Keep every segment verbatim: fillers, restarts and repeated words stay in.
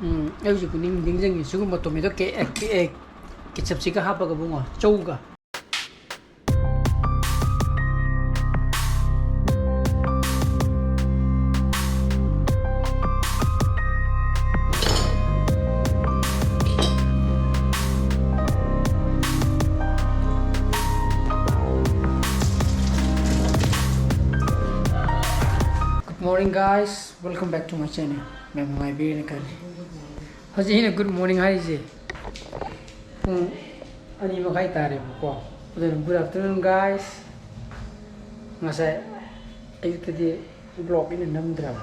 ꯎꯝ, ꯑꯩ ꯍꯧꯖꯤꯛ ꯄꯨꯛꯅꯤꯡ ꯅꯤꯡꯁꯤꯡꯉꯤ꯫ ꯁꯤꯒꯨꯝꯕ tomato ꯀꯦ-, ꯑꯦ, ꯀꯦ-, ꯑꯦ, ketchupꯁꯤꯒ ꯍꯥꯞꯄꯒ ꯏꯕꯨꯡꯉꯣ, ꯆꯧꯒ꯫ Good morning, guys. Welcome back to my channel. ꯃꯌꯥꯝ ꯅꯨꯡꯉꯥꯏꯕꯤꯔꯤꯅ ꯈꯜꯂꯤ꯫ ꯍꯧꯖꯤꯛ ꯑꯩꯅ good morning ꯍꯥꯏꯔꯤꯁꯦ ꯄꯨꯡ ꯑꯅꯤ ꯃꯈꯥꯏ ꯇꯥꯔꯦꯕꯀꯣ꯫ ꯑꯗꯨꯅ good afternoon, guys. ꯉꯁꯥꯏ ꯑꯌꯨꯛꯇꯗꯤ vlog ꯑꯩꯅ ꯅꯝꯗ꯭ꯔꯕ꯫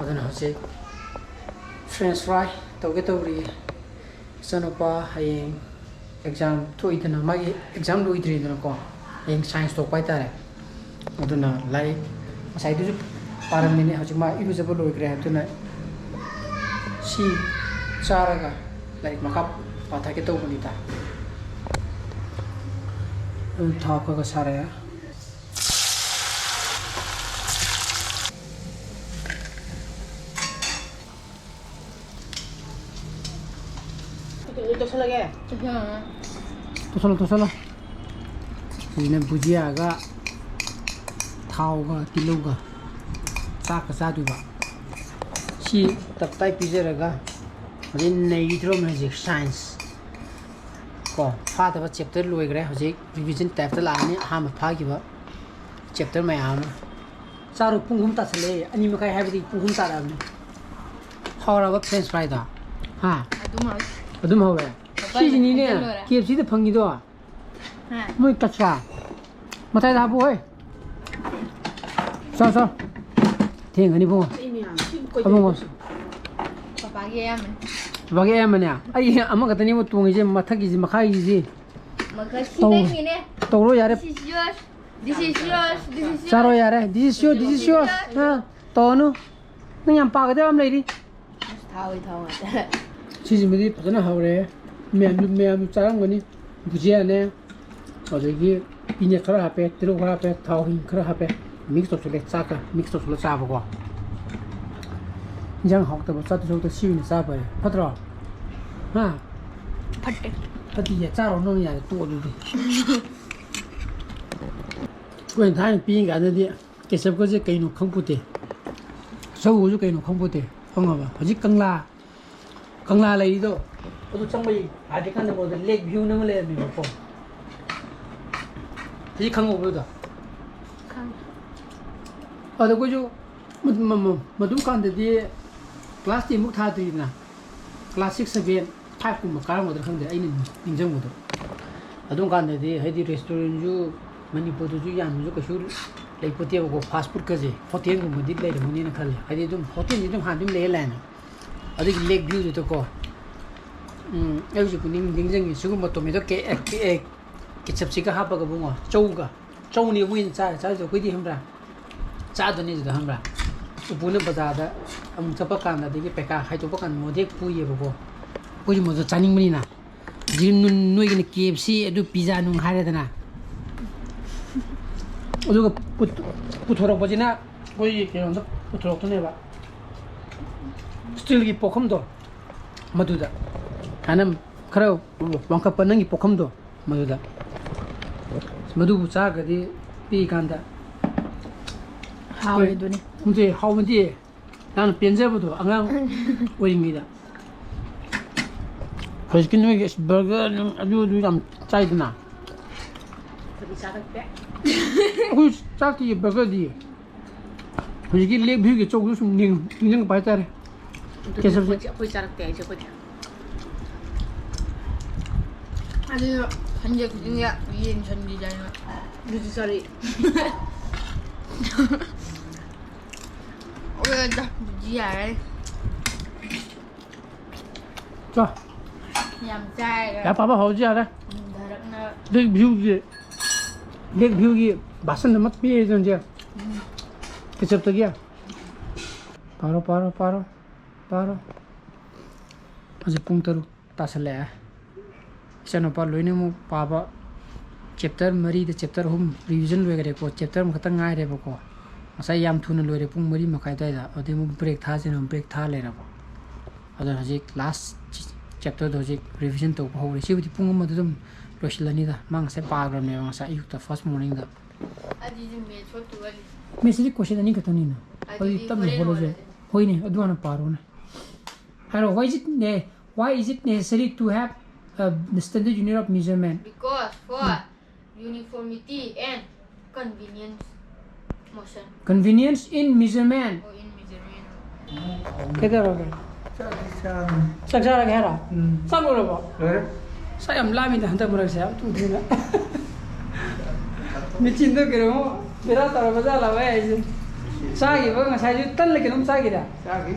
ꯑꯗꯨꯅ ꯍꯧꯖꯤꯛ French fry ꯇꯧꯒꯦ ꯇꯧꯔꯤ꯫ ꯏꯆꯥꯅꯨꯄꯥ ꯍꯌꯦꯡ exam ꯊꯣꯛꯏꯗꯅ, ꯃꯥꯒꯤ exam ꯂꯣꯏꯗ꯭ꯔꯤꯗꯅꯀꯣ, ꯍꯌꯦꯡ science ꯊꯣꯛꯄ ꯍꯥꯏꯇꯥꯔꯦ꯫ ꯑꯗꯨꯅ ꯂꯥꯏꯔꯤꯛ ꯉꯁꯥꯏꯗꯨꯁꯨ ꯄꯥꯔꯝꯃꯤꯅꯦ, ꯍꯧꯖꯤꯛ ꯃꯥ ꯏꯔꯨꯖꯕ ꯂꯣꯏꯈ꯭ꯔꯦ꯫ ꯑꯗꯨꯅ ꯁꯤ ꯆꯥꯔꯒ ꯂꯥꯏꯔꯤꯛ ꯃꯈꯥ ꯄꯥꯊꯒꯦ ꯇꯧꯕꯅꯤꯗ꯫ ꯑꯗꯨ ꯊꯥꯎ ꯈꯔ ꯈꯔ ꯁꯥꯔꯛꯑꯦ꯫ ꯇꯣꯠꯁꯜꯂꯒꯦ꯫ ꯇꯣꯠꯁꯜꯂꯣ, ꯇꯣꯠꯁꯜꯂꯣ꯫ ꯁꯤꯁꯤꯅ ꯕꯨꯖꯤꯌꯥꯒ ꯊꯥꯎꯒ ꯇꯤꯜꯍꯧꯒ ꯆꯥꯛꯀ ꯆꯥꯗꯣꯏꯕ꯫ ꯁꯤ ꯇꯞꯇꯥꯏ ꯄꯤꯖꯔꯒ ꯍꯧꯖꯤꯛ ꯅꯩꯗ꯭ꯔꯣꯝꯅꯦ ꯍꯧꯖꯤꯛ science꯫ ꯀꯣ, ꯐꯥꯗꯕ chapter ꯂꯣꯏꯈ꯭ꯔꯦ꯫ ꯍꯧꯖꯤꯛ revision typeꯇ ꯂꯥꯛꯑꯅꯤ ꯑꯍꯥꯟꯕ ꯐꯥꯈꯤꯕ chapter ꯃꯌꯥꯝ ꯑꯃ꯫ ꯆꯥꯔꯣ, ꯄꯨꯡ ꯑꯍꯨꯝ ꯇꯥꯁꯜꯂꯛꯑꯦ꯫ ꯑꯅꯤ ꯃꯈꯥꯏ ꯍꯥꯏꯕꯗꯤ ꯄꯨꯡ ꯑꯍꯨꯝ ꯇꯥꯔꯛꯑꯕꯅꯤ꯫ ꯍꯥꯎꯔꯕ French fryꯗꯣ? ꯍꯥ? ꯑꯗꯨꯝ ꯍꯥꯎꯏ꯫ ꯑꯗꯨꯝ ꯍꯧꯋꯦ? ꯃꯄꯥꯟ ꯁꯤꯁꯤꯅꯤꯅꯦ, ꯍꯟꯖꯤꯜꯂꯣꯏꯔꯦ꯫ KFCꯗ ꯐꯪꯉꯤꯗꯣ꯫ ꯍꯥ? ꯃꯣꯏ ꯀꯆꯥ꯫ ꯃꯇꯥꯏꯗ ꯍꯥꯞꯄꯨ ꯍꯣꯏ꯫ ꯆꯥꯎ, ꯆꯥꯎ꯫ ꯊꯦꯡꯒꯅꯤ ꯏꯕꯨꯡꯉꯣ꯫ ꯑꯩ ꯃꯌꯥꯝ ꯁꯤ ꯀꯩꯗꯧꯔꯤꯅꯣ? ꯑꯕꯨꯡꯉꯣ꯫ ꯄꯄꯥꯒꯤ ꯑꯌꯥꯝꯕꯅꯤ꯫ ꯄꯄꯥꯒꯤ ꯑꯌꯥꯝꯕꯅꯦ? ꯑꯩ ꯑꯃꯈꯛꯇꯅꯦꯕ ꯇꯣꯡꯉꯤꯁꯦ, ꯃꯊꯛꯀꯤꯁꯤ, ꯃꯈꯥꯒꯤꯁꯤ꯫ ꯃꯈꯜ ꯁꯤ ꯇꯧ-, ꯅꯪꯒꯤꯅꯦ꯫ ꯇꯧꯔꯣ ꯌꯥꯔꯦ꯫ This is yours. This is yours. This is yours. ꯆꯥꯔꯣ ꯌꯥꯔꯦ꯫ This is yours, this is yours. ꯑ, ꯇꯧꯔꯅꯨ꯫ ꯅꯪ ꯌꯥꯝ ꯄꯥꯒꯗꯕ ꯌꯥꯝ ꯂꯩꯔꯤ꯫ ꯊꯥꯎꯋꯤ, ꯊꯥꯎ ꯉꯥꯛꯇ꯫ ꯁꯤꯁꯤꯃꯗꯤ ꯐꯖꯅ ꯍꯧꯔꯦ꯫ ꯃꯌꯥꯝꯁꯨ, ꯃꯌꯥꯝꯁꯨ ꯆꯥꯔꯝꯒꯅꯤ꯫ ꯕꯨꯖꯤꯌꯥꯅꯦ, ꯑꯗꯒꯤ peanut ꯈꯔ ꯍꯥꯞꯄꯦ, ꯇꯤꯜꯍꯧ ꯈꯔ ꯍꯥꯞꯄꯦ, ꯊꯥꯎ ꯍꯤꯡ ꯈꯔ ꯍꯥꯞꯄꯦ, mix ꯇꯧꯁꯜꯂꯦ, ꯆꯥꯛꯀ mix ꯇꯧꯁꯜꯂ ꯆꯥꯕꯀꯣ꯫ ꯏꯟꯖꯥꯡ ꯍꯥꯎꯇꯕ ꯆꯥꯗꯣꯏ ꯁꯔꯨꯛꯇ ꯁꯤ ꯑꯣꯏꯅ ꯆꯥ ꯐꯔꯦ, ꯐꯠꯇ꯭ꯔꯣ? ꯍꯥ? ꯐꯠꯇꯦ꯫ ꯐꯠꯇꯤꯌꯦ, ꯆꯥꯔꯣ ꯅꯪ, ꯌꯥꯔꯦ, ꯇꯣꯛꯑꯣ ꯑꯗꯨꯗꯤ꯫ ꯑꯩꯈꯣꯏꯅ ꯊꯥꯏꯅ ꯄꯤꯛꯏ ꯀꯥꯟꯗꯗꯤ ꯀꯦꯆꯞꯀꯁꯦ ꯀꯩꯅꯣ ꯈꯪꯄꯣꯠꯇꯦ, ꯆꯧꯒꯁꯨ ꯀꯩꯅꯣ ꯈꯪꯄꯣꯠꯇꯦ, ꯈꯪꯉꯕ? ꯍꯧꯖꯤꯛ ꯀꯪꯂꯥ, ꯀꯪꯂꯥ ꯂꯩꯔꯤꯗꯣ, ꯑꯗꯨ ꯆꯪꯕ ꯌꯥꯗ꯭ꯔꯤꯀꯥꯟꯗ ꯃꯣꯏꯗ ꯂꯦꯛ ꯚ꯭ꯌꯨꯅ ꯑꯃ ꯂꯩꯔꯝꯃꯦꯕꯀꯣ꯫ ꯍꯧꯖꯤꯛ ꯈꯪꯍꯧꯕ꯭ꯔꯣ ꯑꯗꯣ? ꯈꯪꯉꯦ꯫ ꯑꯗꯣ ꯑꯩꯈꯣꯏꯁꯨ ꯃ-, ꯃ-, ꯃ-, ꯃꯗꯨꯝ ꯀꯥꯟꯗꯗꯤ class ten ꯃꯨꯛ ꯊꯥꯗ꯭ꯔꯤꯗꯅ, class six, seven, five ꯀꯨꯝꯕ ꯀꯥꯔꯝꯒꯗ꯭ꯔꯥ ꯈꯪꯗꯦ, ꯑꯩꯅ ꯅꯤꯡꯁꯤꯡꯕꯗꯣ꯫ ꯑꯗꯨꯝ ꯀꯥꯟꯗꯗꯤ ꯍꯥꯏꯗꯤ restaurantꯁꯨ ꯃꯅꯤꯄꯨꯔꯗꯁꯨ ꯌꯥꯝꯅꯁꯨ ꯀꯩꯁꯨ ꯂꯩꯄꯣꯠꯇꯦꯕꯀꯣ, fast foodꯀꯁꯦ꯫ Hotelꯒꯨꯝꯕꯗꯤ ꯂꯩꯔꯝꯒꯅꯤꯅ ꯈꯜꯂꯦ, ꯍꯥꯏꯗꯤ ꯑꯗꯨꯝ hotelꯗꯤ ꯑꯗꯨꯝ ꯍꯥꯟꯅ ꯑꯗꯨꯝ ꯂꯩꯌꯦ ꯂꯥꯏꯅ꯫ ꯑꯗꯒꯤ lake viewꯗꯨꯗꯀꯣ, ꯎꯝ, ꯑꯩ ꯍꯧꯖꯤꯛꯄꯨ ꯅꯤꯡ-, ꯅꯤꯡꯁꯤꯡꯉꯤ꯫ ꯁꯤꯒꯨꯝꯕ tomato ꯀꯦ-, ꯑꯦ, ꯀꯦ-, ꯑꯦ, ketchupꯁꯤꯒ ꯍꯥꯞꯄꯒ ꯏꯕꯨꯡꯉꯣ, ꯆꯧꯒ, ꯆꯧꯅꯦ ꯃꯣꯏꯅ ꯆꯥꯔ ꯆꯥꯔꯤꯗꯣ, ꯑꯩꯈꯣꯏꯗꯤ ꯈꯪꯕ꯭ꯔꯥ? ꯆꯥꯗꯣꯏꯅꯦ ꯑꯗꯨꯗ, ꯈꯪꯕ꯭ꯔꯥ? ꯎꯄꯨꯅ ꯕꯖꯥꯔꯗ ꯑꯃꯨꯛ ꯆꯠꯄ ꯀꯥꯟꯗ, ꯑꯗꯒꯤ ꯄꯩꯈꯥ ꯍꯥꯏꯗꯣꯛꯄ ꯀꯥꯟꯗ ꯃꯣꯏꯗ ꯍꯦꯛ ꯄꯨꯏꯌꯦꯕꯀꯣ꯫ ꯑꯩꯈꯣꯏꯁꯨ ꯃꯗꯨ ꯆꯥꯅꯤꯡꯕꯅꯤꯅ꯫ ꯍꯧꯖꯤꯛ ꯅꯣꯏ-, ꯅꯣꯏꯒꯤꯅ KFC, ꯑꯗꯨ pizza ꯅꯨꯡ ꯍꯥꯏꯔꯦꯗꯅ꯫ ꯑꯗꯨꯒ ꯄꯨꯊ-, ꯄꯨꯊꯣꯔꯛꯄꯁꯤꯅ ꯑꯩꯈꯣꯏꯒꯤ ꯀꯩꯅꯣꯗ ꯄꯨꯊꯣꯔꯛꯇꯣꯏꯅꯦꯕ, steelꯒꯤ ꯄꯨꯈꯝꯗꯣ, ꯃꯗꯨꯗ꯫ ꯁꯨꯃꯥꯏꯅ ꯈꯔ ꯋꯥꯡꯈꯠꯄ ꯅꯪꯒꯤ ꯄꯨꯈꯝꯗꯣ, ꯃꯗꯨꯗ꯫ ꯃꯗꯨꯕꯨ ꯆꯥꯔꯒꯗꯤ ꯄꯤꯛꯏꯀꯥꯟꯗ ꯍꯥꯎꯔꯤꯗꯨꯅꯤ꯫ ꯅꯠꯇꯦ, ꯍꯥꯎꯕꯗꯤ ꯌꯥꯝꯅ ꯄꯦꯟꯖꯕꯗꯣ ꯑꯉꯥꯡ ꯑꯣꯏꯔꯤꯉꯩꯗ꯫ ꯍꯧꯖꯤꯛꯀꯤ ꯅꯣꯏꯒꯤ burger ꯅꯨꯡ ꯑꯗꯨ ꯑꯗꯨ ꯌꯥꯝ ꯆꯥꯏꯗꯅ꯫ ꯑꯩꯈꯣꯏꯗꯤ ꯆꯥꯔꯛꯇꯦ꯫ ꯑꯩꯈꯣꯏ ꯆꯥꯔꯛꯇꯤꯌꯦ burgerꯗꯤ꯫ ꯍꯧꯖꯤꯛꯀꯤ lake viewꯒꯤ ꯆꯧꯗꯨ ꯁꯨꯝ ꯅꯤꯡ-, ꯅꯤꯡꯁꯤꯡꯉꯛꯄ ꯍꯥꯏꯇꯥꯔꯦ꯫ ꯑꯗꯨꯗꯤ ketchupꯁꯦ꯫ ꯑꯩꯈꯣꯏꯗꯤ, ꯑꯩꯈꯣꯏ ꯆꯥꯔꯛꯇꯦ ꯍꯥꯏꯁꯦ ꯑꯩꯈꯣꯏꯗꯤ꯫ ꯑꯗꯨ Sunday ꯈꯨꯗꯤꯡꯒꯤ ꯌꯦꯟ ꯁꯟꯕꯤ ꯆꯥꯏ ꯍꯣꯏ꯫ ꯑꯗꯨꯗꯤ ꯆꯥꯔꯛꯏ꯫ ꯑꯣꯏꯔꯣꯏꯗ, ꯑꯗꯨꯗꯤ ꯌꯥꯔꯦ꯫ ꯆꯣ꯫ ꯌꯥꯝ ꯆꯥꯏꯔꯦ꯫ ꯌꯥ ꯄꯥꯕ ꯍꯧꯔꯁꯤ ꯌꯥꯔꯦ꯫ ꯃꯨꯟꯊꯔꯛꯅ꯫ Lake viewꯒꯤ, lake viewꯒꯤ ꯕꯥꯁꯟ ꯑꯃ ꯄꯤꯔꯦ ꯅꯪꯁꯦ꯫ ꯎꯝ꯫ Ketchupꯇꯒꯤ꯫ ꯄꯥꯔꯣ, ꯄꯥꯔꯣ, ꯄꯥꯔꯣ, ꯄꯥꯔꯣ꯫ ꯍꯧꯖꯤꯛ ꯄꯨꯡ ꯇꯔꯨꯛ ꯇꯥꯁꯜꯂꯛꯑꯦ꯫ ꯏꯆꯥꯅꯨꯄꯥ ꯂꯣꯏꯅꯃꯛ ꯄꯥꯕ, chapter ꯃꯔꯤꯗ chapter ꯑꯍꯨꯝ revision ꯂꯣꯏꯈꯔꯦꯀꯣ, chapter ꯑꯃꯈꯛꯇꯪ ꯉꯥꯏꯔꯦꯕꯀꯣ꯫ ꯉꯁꯥꯏ ꯌꯥꯝ ꯊꯨꯅ ꯂꯣꯏꯔꯦ, ꯄꯨꯡ ꯃꯔꯤ ꯃꯈꯥꯏ ꯑꯗꯨꯋꯥꯏꯗ꯫ ꯑꯗꯨꯗꯩ ꯑꯃꯨꯛ ꯕ꯭ꯔꯦꯛ ꯊꯥꯁꯦꯅ ꯑꯃꯨꯛ ꯕ꯭ꯔꯦꯛ ꯊꯥ ꯂꯩꯔꯕ꯫ ꯑꯗꯨꯅ ꯍꯧꯖꯤꯛ ꯂꯥꯁ ꯆꯦꯞꯇꯔꯗꯣ ꯍꯧꯖꯤꯛ ꯔꯤꯚꯤꯖꯟ ꯇꯧꯕ ꯍꯧꯔꯦ꯫ ꯁꯤꯕꯨꯗꯤ ꯄꯨꯡ ꯑꯃꯗ ꯑꯗꯨꯝ ꯂꯣꯏꯁꯤꯜꯂꯅꯤꯗ꯫ ꯃꯥ ꯉꯁꯥꯏ ꯄꯥꯈ꯭ꯔꯕꯅꯦꯕ, ꯉꯁꯥꯏ ꯑꯌꯨꯛꯇ, ꯐꯥꯔꯁ ꯃꯣꯔꯅꯤꯡꯗ꯫ ꯑꯗꯨꯗꯤ ꯃꯦꯠꯁ ꯍꯣꯠꯇꯨ ꯋꯥꯠꯂꯤ꯫ ꯃꯦꯠꯁꯤꯗꯤ ꯀꯣꯏꯁꯟ ꯑꯅꯤ ꯈꯛꯇꯅꯤꯅ꯫ ꯑꯗꯨꯗꯤ ꯍꯧꯖꯤꯛ ꯇꯞꯅ ꯍꯣꯔꯦꯟ ꯍꯣꯠꯂꯁꯦ꯫ ꯍꯣꯠꯂꯁꯦ꯫ ꯍꯣꯏꯅꯦ, ꯑꯗꯨ ꯍꯥꯟꯅ ꯄꯥꯔꯣꯅꯦ꯫ ꯍꯥꯏꯔꯣ, why is it ne- why is it necessary to have uh, the standard unit of measurement? Because for uniformity and convenience motion Convenience in measurement. or in measurement. ꯀꯩꯗꯧꯔꯒꯦ? ꯆꯥꯛꯇꯤ ꯆꯥꯔꯦ꯫ ꯆꯥꯛ ꯆꯥꯔꯒꯦ ꯍꯥꯏꯔꯣ? ꯎꯝ꯫ ꯆꯥꯛ ꯂꯣꯏꯔꯕꯣ? ꯂꯣꯏꯔꯦ꯫ ꯆꯥꯛ ꯌꯥꯝ ꯂꯥꯝꯃꯤꯗ ꯍꯟꯗꯛ ꯃꯔꯛꯁꯦ, ꯌꯥꯝ ꯇꯨꯝꯊꯦꯡꯅ꯫ ꯃꯦꯆꯤꯟꯗꯣ ꯀꯩꯅꯣ ꯕꯦꯔꯥ ꯇꯧꯔꯕ ꯖꯥꯠꯂꯕ ꯑꯩ ꯍꯥꯏꯁꯦ? ꯆꯥꯈꯤꯕ ꯉꯁꯥꯏꯁꯨ ꯇꯟꯂ ꯀꯩꯅꯣꯝ ꯆꯥꯈꯤꯗ꯫ ꯆꯥꯈꯤ꯫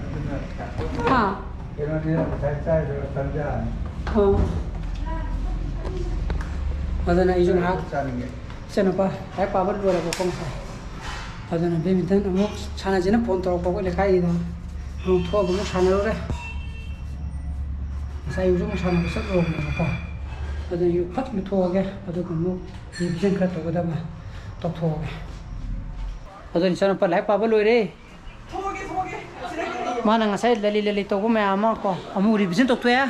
ꯑꯗꯨꯅ ꯍꯥ? ꯀꯩꯅꯣꯅꯦ ꯉꯁꯥꯏ ꯆꯥꯏꯗꯣ ꯇꯟꯖꯥꯅꯤ꯫ ꯑꯥ꯫ ꯑꯗꯨꯅ ꯑꯩꯁꯨ ꯉꯥꯏꯍꯥꯛ ꯆꯥꯅꯤꯡꯉꯦ꯫ ꯏꯆꯟꯅꯨꯄꯥ ꯂꯥꯏꯔꯤꯛ ꯄꯥꯕ ꯂꯣꯏꯔꯕꯀꯣ ꯉꯁꯥꯏ꯫ ꯑꯗꯨꯅ ꯕꯦꯗꯃꯤꯟꯇꯟ ꯑꯃꯨꯛ ꯁꯥꯟꯅꯁꯦꯅ ꯐꯣꯟ ꯇꯧꯔꯛꯄ ꯑꯩꯈꯣꯏ ꯂꯩꯀꯥꯏꯒꯤꯗꯣ꯫ ꯑꯃꯨꯛ ꯊꯣꯛꯑꯒ ꯑꯃꯨꯛ ꯁꯥꯟꯅꯔꯨꯔꯦ꯫ ꯉꯁꯥꯏ ꯑꯌꯨꯛꯁꯨ ꯑꯃꯨꯛ ꯁꯥꯟꯅꯕ ꯆꯠꯂꯨꯔꯕꯅꯦꯕꯀꯣ꯫ ꯑꯗꯨꯅ ꯑꯌꯨꯛ ꯐꯠ ꯊꯣꯛꯑꯒꯦ꯫ ꯑꯗꯨꯒ ꯑꯃꯨꯛ ꯔꯤꯚꯤꯖꯟ ꯈꯔ ꯇꯧꯒꯗꯕ ꯇꯧꯊꯣꯛꯑꯒꯦ꯫ ꯑꯗꯨꯅ ꯏꯆꯟꯅꯨꯄꯥ ꯂꯥꯏꯔꯤꯛ ꯄꯥꯕ ꯂꯣꯏꯔꯦ꯫ ꯃꯥꯅ ꯉꯁꯥꯏ ꯂꯂꯤ ꯂꯂꯤ ꯇꯧꯕ ꯃꯌꯥꯝ ꯑꯃ ꯀꯣ ꯑꯃꯨꯛ ꯔꯤꯚꯤꯖꯟ ꯇꯧꯊꯣꯛꯑꯦ꯫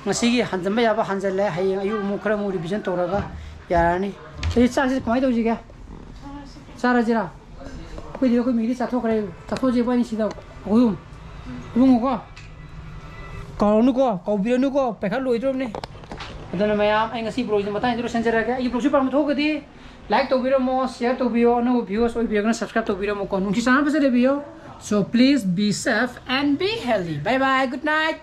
ꯉꯁꯤꯒꯤ ꯍꯟꯖꯟꯕ ꯌꯥꯕ ꯍꯟꯖꯜꯂꯦ꯫ ꯍꯌꯦꯡ ꯑꯌꯨꯛ ꯑꯃꯨꯛ ꯈꯔ ꯑꯃꯨꯛ ꯔꯤꯚꯤꯖꯟ ꯇꯧꯔꯒ ꯌꯥꯔꯅꯤ꯫ ꯑꯗꯨꯗꯤ ꯆꯥꯛꯁꯤ ꯀꯃꯥꯏꯅ ꯇꯧꯁꯤꯒꯦ? ꯆꯥꯔꯁꯤꯔꯥ? ꯑꯩꯈꯣꯏꯗꯤ ꯑꯩꯈꯣꯏ ꯃꯤꯒꯤꯗꯤ ꯆꯥꯊꯣꯛꯈ꯭ꯔꯦ꯫ ꯆꯥꯊꯣꯛꯑꯁꯤ ꯏꯕꯥꯅꯤ ꯁꯤꯗ ꯑꯩꯈꯣꯏ ꯑꯍꯨꯝ꯫ ꯏꯕꯨꯡꯉꯣꯀꯣ, ꯀꯥꯎꯔꯅꯨꯀꯣ, ꯀꯥꯎꯕꯤꯔꯅꯨꯀꯣ, ꯄꯩꯈꯥ ꯂꯣꯏꯗ꯭ꯔꯕꯅꯤ꯫ ꯑꯗꯨꯅ ꯃꯌꯥꯝ, ꯑꯩ ꯉꯁꯤ ꯕ꯭ꯂꯣꯒꯁꯦ ꯃꯇꯥꯡꯁꯤꯗ ꯂꯣꯏꯁꯤꯟꯖꯔꯒꯦ꯫ ꯑꯩꯒꯤ ꯕ꯭ꯂꯣꯒꯁꯤ ꯄꯥꯝꯕ ꯊꯣꯛꯑꯒꯗꯤ ꯂꯥꯏꯛ ꯇꯧꯕꯤꯔꯝꯃꯣ, ꯁꯤꯌꯔ ꯇꯧꯕꯤꯌꯣ, ꯑꯅꯧꯕ ꯚ꯭ꯌꯨꯋꯔꯁ ꯑꯣꯏꯕꯤꯔꯒꯅ ꯁꯕꯁꯀ꯭ꯔꯥꯏꯕ ꯇꯧꯕꯤꯔꯝꯃꯣꯀꯣ꯫ ꯅꯨꯡꯁꯤ ꯆꯥꯟꯅꯕꯁꯦ ꯂꯩꯕꯤꯌꯣ꯫ So please be safe and be healthy. Bye bye, good night.